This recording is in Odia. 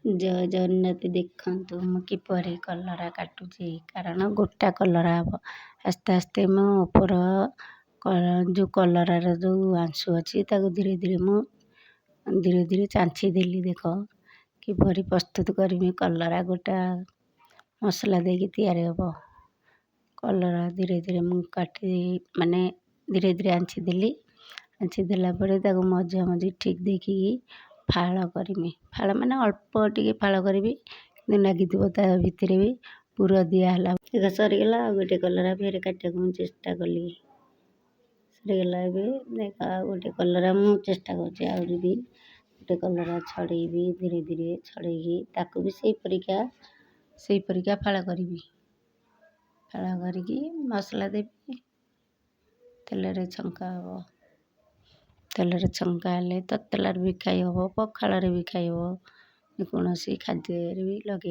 ଜୟ ଜଗନ୍ନାଥ। ଦେଖନ୍ତୁ ମୁଁ କିପରି କଲରା କାଟୁଛି, କାରଣ ଗୋଟା କଲରା ହେବ। ଆସ୍ତେ ଆସ୍ତେ ମୁଁ ଉପର ଯେଉଁ କଲରାର ଯେଉଁ ଆଂଶୁ ଅଛି, ତାକୁ ଧୀରେ ଧୀରେ ମୁଁ ଧୀରେ ଧୀରେ ଚାଞ୍ଚି ଦେଲି। ଦେଖ କିପରି ପ୍ରସ୍ତୁତ କରିବି, କଲରା ଗୋଟା ମସଲା ଦେଇକି ତିଆରି ହେବ। କଲରା ଧୀରେ ଧୀରେ ମୁଁ କାଟି, ମାନେ ଧୀରେ ଧୀରେ ଆଞ୍ଚି ଦେଲି। ଆଞ୍ଚି ଦେଲା ପରେ ତାକୁ ମଝିଆ ମଝି ଠିକ୍ ଦେଖିକି ଫାଳ କରିମି। ଫାଳ ମାନେ ଅଳ୍ପ ଟିକେ ଫାଳ କରିବି, କିନ୍ତୁ ଲାଗିଥିବ ତା ଭିତରେ ବି ପୁର ଦିଆହେଲା। ଦେଖ ସରିଗଲା। ଆଉ ଗୋଟେ କଲରା ଫେରେ କାଟିବାକୁ ମୁଁ ଚେଷ୍ଟା କଲି। ସରିଗଲା। ଏବେ ଦେଖ, ଆଉ ଗୋଟେ କଲରା ମୁଁ ଚେଷ୍ଟା କରୁଛି। ଆହୁରି ବି ଗୋଟେ କଲରା ଛଡ଼େଇବି। ଧୀରେ ଧୀରେ ଛଡ଼େଇକି ତାକୁ ବି ସେଇ ପରିକା ସେଇ ପରିକା ଫାଳ କରିବି। ଫାଳ କରିକି ମସଲା ଦେବି, ତେଲରେ ଛଙ୍କା ହେବ। ତେଲରେ ଛଙ୍କା ହେଲେ ତତଲାରେ ବି ଖାଇ ହେବ, ପଖାଳରେ ବି ଖାଇ ହେବ, ଯେକୌଣସି ଖାଦ୍ୟରେ ବି ଲଗେଇ